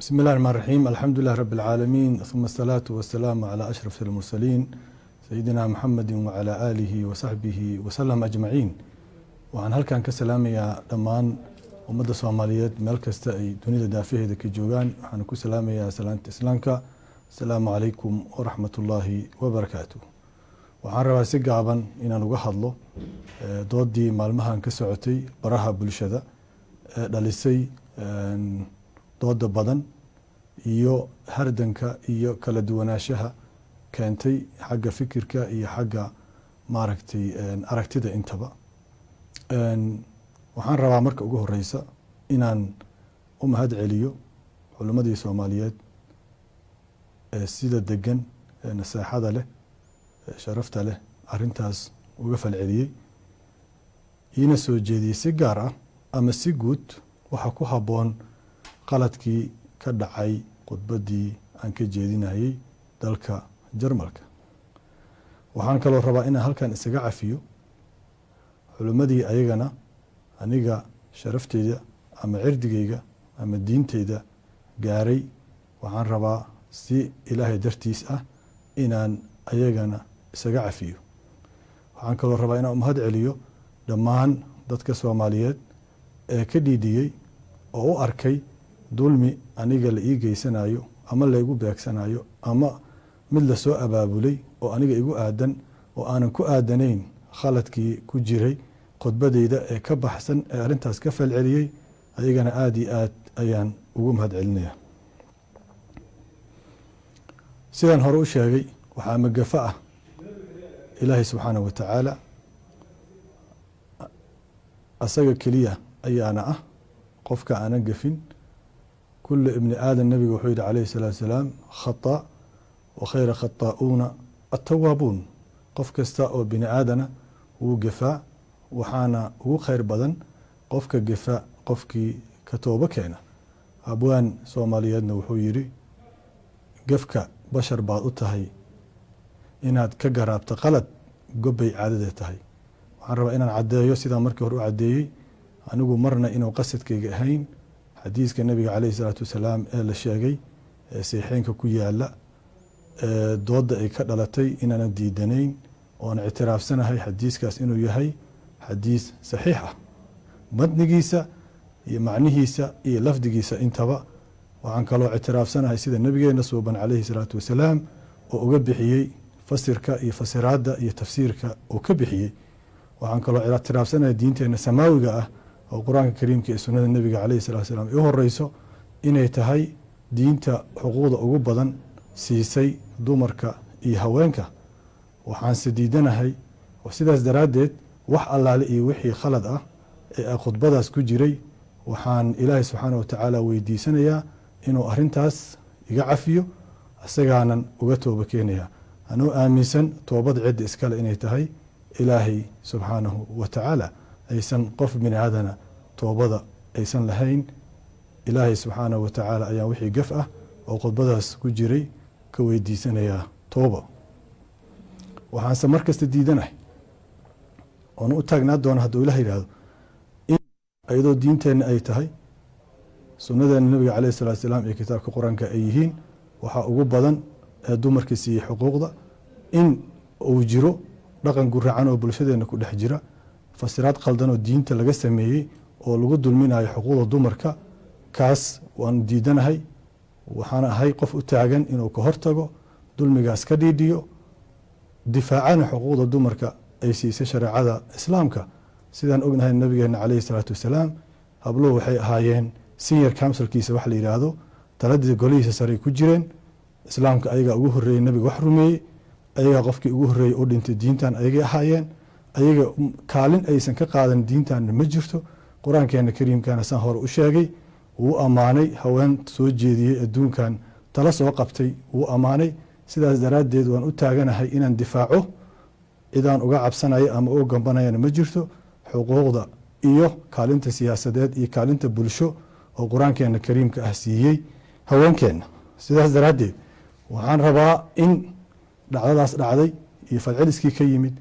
بسم الله الرحمن الرحيم، الحمد لله رب العالمين، ثم الصلاة والسلام على أشرف المرسلين سيدنا محمد وعلى آله وصحبه وسلم أجمعين. Waxaan halkan ka salaamayaa dhammaan ummadda Soomaaliyeed meel kasta ay dunida daafaheeda ka joogaan. Waxaan ku salaamayaa salaanta Islaamka: asalaamu calaykum waraxmat ullaahi wabarakaatu. Waxaan rabaa si gaaban inaan uga hadlo doodii maalmahan ka socotay baraha bulshada ee dhalisay dooda badan iyo hardanka iyo kala duwanaanshaha keentay xagga fikirka iyo xagga, maaragtay, aragtida intaba. Waxaan rabaa marka ugu horeysa inaan u mahad celiyo culimmadii Soomaaliyeed ee sida degan ee naseexada leh ee sharafta leh arrintaas uga falceliyey, iina soo jeediyey si gaar ah ama si guud waxa ku habboon qaladkii ka dhacay khudbaddii aan ka jeedinayey dalka Jarmalka. Waxaan kaloo rabaa inaan halkan isaga cafiyo culimmadii ayagana aniga sharafteyda ama cirdigeyga ama diinteyda gaaray. Waxaan rabaa si Ilaahay dartiis ah inaan ayagana isaga cafiyo. Waxaan kaloo rabaa inaan umahad celiyo dhammaan dadka Soomaaliyeed ee ka dhiidhiyey oo u arkay dulmi aniga la ii geysanayo ama laygu beegsanayo ama mid lasoo abaabulay oo aniga igu aadan oo aanan ku aadanayn khaladkii ku jiray khudbadeyda ee ka baxsan ee arrintaas ka falceliyey. Ayagana aada iyo aad ayaan ugu mahad celinaya. Sidaan hore u sheegay, waxaa magafa ah Ilaahay subxaanahu wa tacaala asaga keliya ayaana ah qofka aanan gafin. كل ابن آدم, nabiga wuxuu yihi calayhi salaatu salaam, خطاء وخير الخطائون التوابون. Qof kasta oo bini aadana wuu gefaa, waxaana ugu khayr badan qofka gefa qofkii ka toobo keena. Abwaan Soomaaliyeedna wuxuu yidhi: "Gefka bashar baad u tahay, inaad ka garaabto qalad gobbay caadada tahay." Waxaan rabaa inaan caddeeyo, sidaa markii hore u caddeeyey, anigu marna inuu qasadkayga ahayn xadiiska nabiga caleyhi salaatu wasalaam ee la sheegay ee saxiixeynka ku yaala ee doodda ay ka dhalatay inaanan diidanayn, oon ictiraafsanahay xadiiskaas inuu yahay xadiis saxiix ah, matnigiisa iyo macnihiisa iyo lafdigiisa intaba. Waxaan kaloo ictiraafsanahay sida nabigeena suuban caleyhi salaatu wasalaam oo uga bixiyey fasirka iyo fasiraadda iyo tafsiirka uu ka bixiyey. Waxaan kaloo ictiraafsanahay diinteena samaawiga ah oo Qur-aanka Kariimka iyo sunnada nebiga caleyhi salatu salaam ay u horeyso inay tahay diinta xuquuqda ugu badan siisay dumarka iyo haweenka. Waxaanse diidanahay oo sidaas daraaddeed wax allaale iyo wixii khalad ah ee khudbadaas ku jiray, waxaan Ilaahay subxaana wa tacaala weydiisanayaa inuu arrintaas iga cafiyo, isagaanan uga tooba keenaya, anuu aaminsan toobad cidda iskale inay tahay Ilaahay subxaanahu wa tacaala, aysan qof bini aadana toobada aysan lahayn. Ilaahay subxaanahu wa tacaala ayaan wixii gaf ah oo khudbadaas ku jiray ka weydiisanayaa tooba. Waxaanse mar kasta diidanahay oona u taagnaa doona, hadduu Ilaah yidhaahdo, in iyadoo diinteenna ay tahay sunnadeena nabiga caleyhi salatu salaam iyo kitaabka Qur-aanka ay yihiin waxaa ugu badan ee dumarka siiyey xuquuqda, in uu jiro dhaqan guracan oo bulshadeena ku dhex jira, fasiraad qaldan oo diinta laga sameeyey oo lagu dulminayo xuquuqda dumarka. Kaas waan diidanahay. Waxaan ahay qof u taagan inuu ka hortago dulmigaas, ka dhiidhiyo, difaacana xuquuqda dumarka ay siisay shareecada Islaamka. Sidaan ognahay, nabigeena caleyhi salaatu wasalaam habluhu waxay ahaayeen senior councilkiisa, wax la yidhaahdo taladii golihiisa sare ku jireen. Islaamka ayagaa ugu horreeyey nabiga wax rumeeyey, ayagaa qofkii ugu horreeyey u dhintay diintan ayagay ahaayeen. Ayaga kaalin aysan ka qaadan diintanna ma jirto. Qur-aankeena Kariimkana, saan hore u sheegay, wuu ammaanay haween soo jeediyey adduunkan, tala soo qabtay, wuu ammaanay. Sidaas daraaddeed waan u taaganahay inaan difaaco. Cidaan uga cabsanayo ama uga gambanayana ma jirto xuquuqda iyo kaalinta siyaasadeed iyo kaalinta bulsho oo Qur-aankeena Kariimka ah siiyey haweenkeenna. Sidaas daraaddeed waxaan rabaa in dhacdadaas dhacday iyo falceliskii ka yimid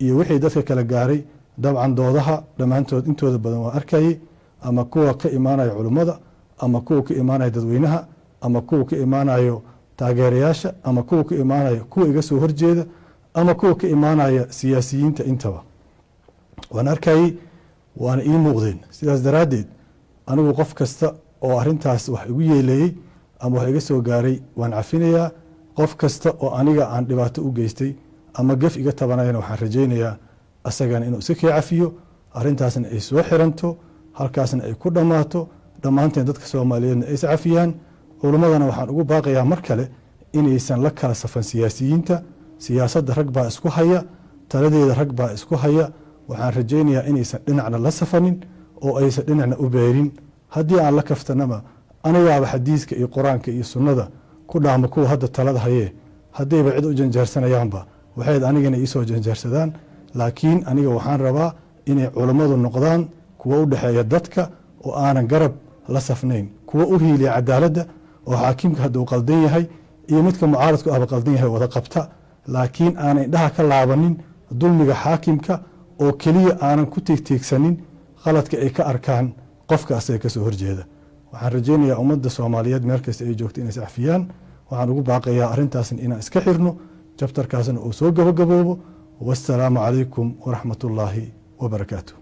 iyo wixii dadka kala gaaray, dabcan doodaha dhammaantood intooda badan waa arkayay, ama kuwa ka imaanaya culummada ama kuwa ka imaanaya dadweynaha. ama kuwa ka imaanayo taageerayaasha, ama kuwa ka imaanaya kuwa iga soo horjeeda, ama kuwa ka imaanaya siyaasiyiinta, intaba waan arkayey, waana ii muuqdeen. Sidaas daraaddeed, anigu qof kasta oo arrintaas wax igu yeeleeyey ama wax iga soo gaaray waan cafinayaa. Qof kasta oo aniga aan dhibaato u geystay ama gef iga tabanayana, waxaan rajaynayaa asagana inuu iska kee cafiyo, arrintaasna ay soo xiranto, halkaasna ay ku dhammaato, dhammaanteen dadka Soomaaliyeedna ay iscafiyaan. Culummadana waxaan ugu baaqayaa mar kale inaysan la kala safan siyaasiyiinta. Siyaasadda rag baa isku haya, taladeeda rag baa isku haya. Waxaan rajaynayaa inaysan dhinacna la safanin oo aysan dhinacna u beerin. Haddii aan la kaftanaba, anigaaba xadiiska iyo Qur-aanka iyo sunnada ku dhaama kuwa hadda talada hayee. Haddayba cid u janjeersanayaanba, waxayd anigana iisoo janjeersadaan. Laakiin aniga waxaan rabaa inay culummadu noqdaan kuwa u dhexeeya dadka oo aanan garab la safnayn, kuwa u hiiliya cadaaladda, oo xaakimka hadduu qaldan yahay iyo midka mucaaradku ahba qaldan yahay wada qabta, laakiin aanan indhaha ka laabanin dulmiga xaakimka oo keliya, aanan ku tiigtiigsanin khaladka ay ka arkaan qofka asaga kasoo horjeeda. Waxaan rajaynayaa ummadda Soomaaliyeed meel kasta ay joogto inay iscafiyaan. Waxaan ugu baaqayaa arrintaasna inaan iska xirno, chapterkaasna uu soo gabagaboobo. Wassalaamu calaykum waraxmat ullaahi wabarakaatu.